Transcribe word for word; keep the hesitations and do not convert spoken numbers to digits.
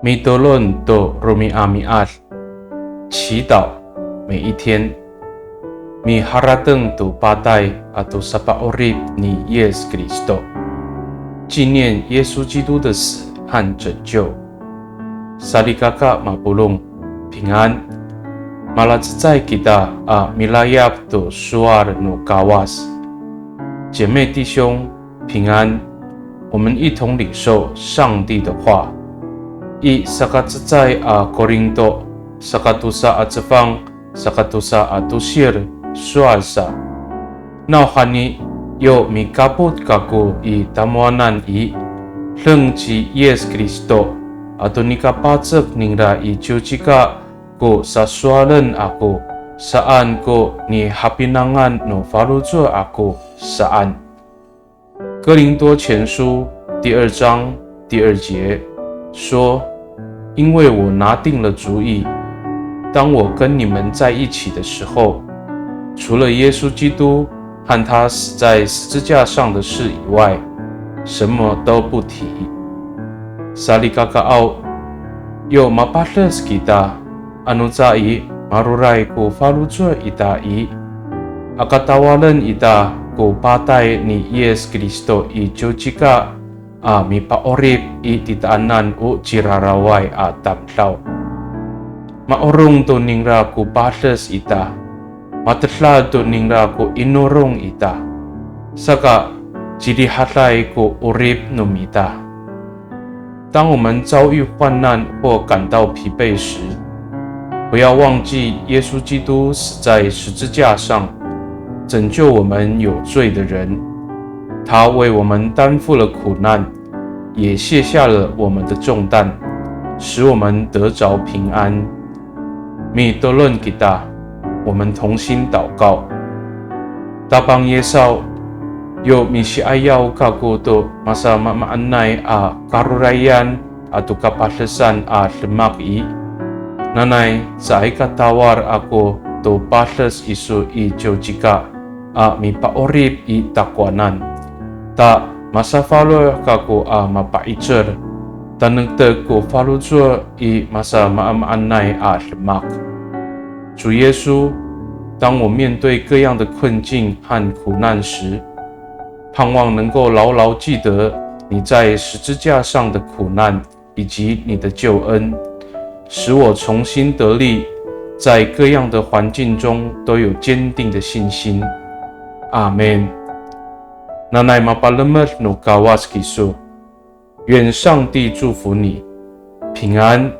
Mitolon to romi'ami'ad, 祈祷每一天。Miharateng to patay ato sapa'orip ni Yis Kristo, 纪念耶稣基督的死和拯救。Salikaka mapolong, 平安。Malacecay kita a milayap to sowal no Kawas. 姐妹弟兄，平安。我们一同领受上帝的话。I sakacecay a Korinto, sakatosa a cefang, sakatosa a tosir, sowal sa. Nawhani, yo mikapot kako i tamowanan i, deng ci Yis Kristo, ato nikapacek ningra i ciwcika ko sasowalen ako, saan ko nihapinangan no faloco' ako, saan. 哥林多前书第二章第二节说，因为我拿定了主意，当我跟你们在一起的时候，除了耶稣基督和他死在十字架上的事以外，什么都不提。Salikakaaw, yo mapades kita, ano ca i maroray ko faloco' ita i, aka tawalen ita ko patay ni Yis Kristo i ciwcika a mipa'orip i titaanan o ciraraway a tamdaw. Ma'orong to ningra ko pades ita, matedal to ningra ko inorong ita, saka cirihaday ko 'orip no mita. 当我们遭遇患难或感到疲惫时，不要忘记耶稣基督死在十字架上，拯救我们有罪的人。他为我们担负了苦难，也卸下了我们的重担，使我们得着平安。Mitolon kita, 我们同心祷告。Tapang Yisaw, yo misi'ayaw kako to masamaamaanay a karorayan ato kapadesan a demak i, nanay caay ka tawal ako to pades iso i ciwcika a mipa'orip i takowanan. Ta masafaloh kako a mapa'icel, tanektek ko faloco' i masamaamaanay a demak. 主耶稣，当我面对各样的困境和苦难时，盼望能够牢牢记得你在十字架上的苦难以及你的救恩，使我重新得力，在各样的环境中都有坚定的信心。阿们。Nanay mapalemed no Kawas kiso. 愿上帝祝福你，平安。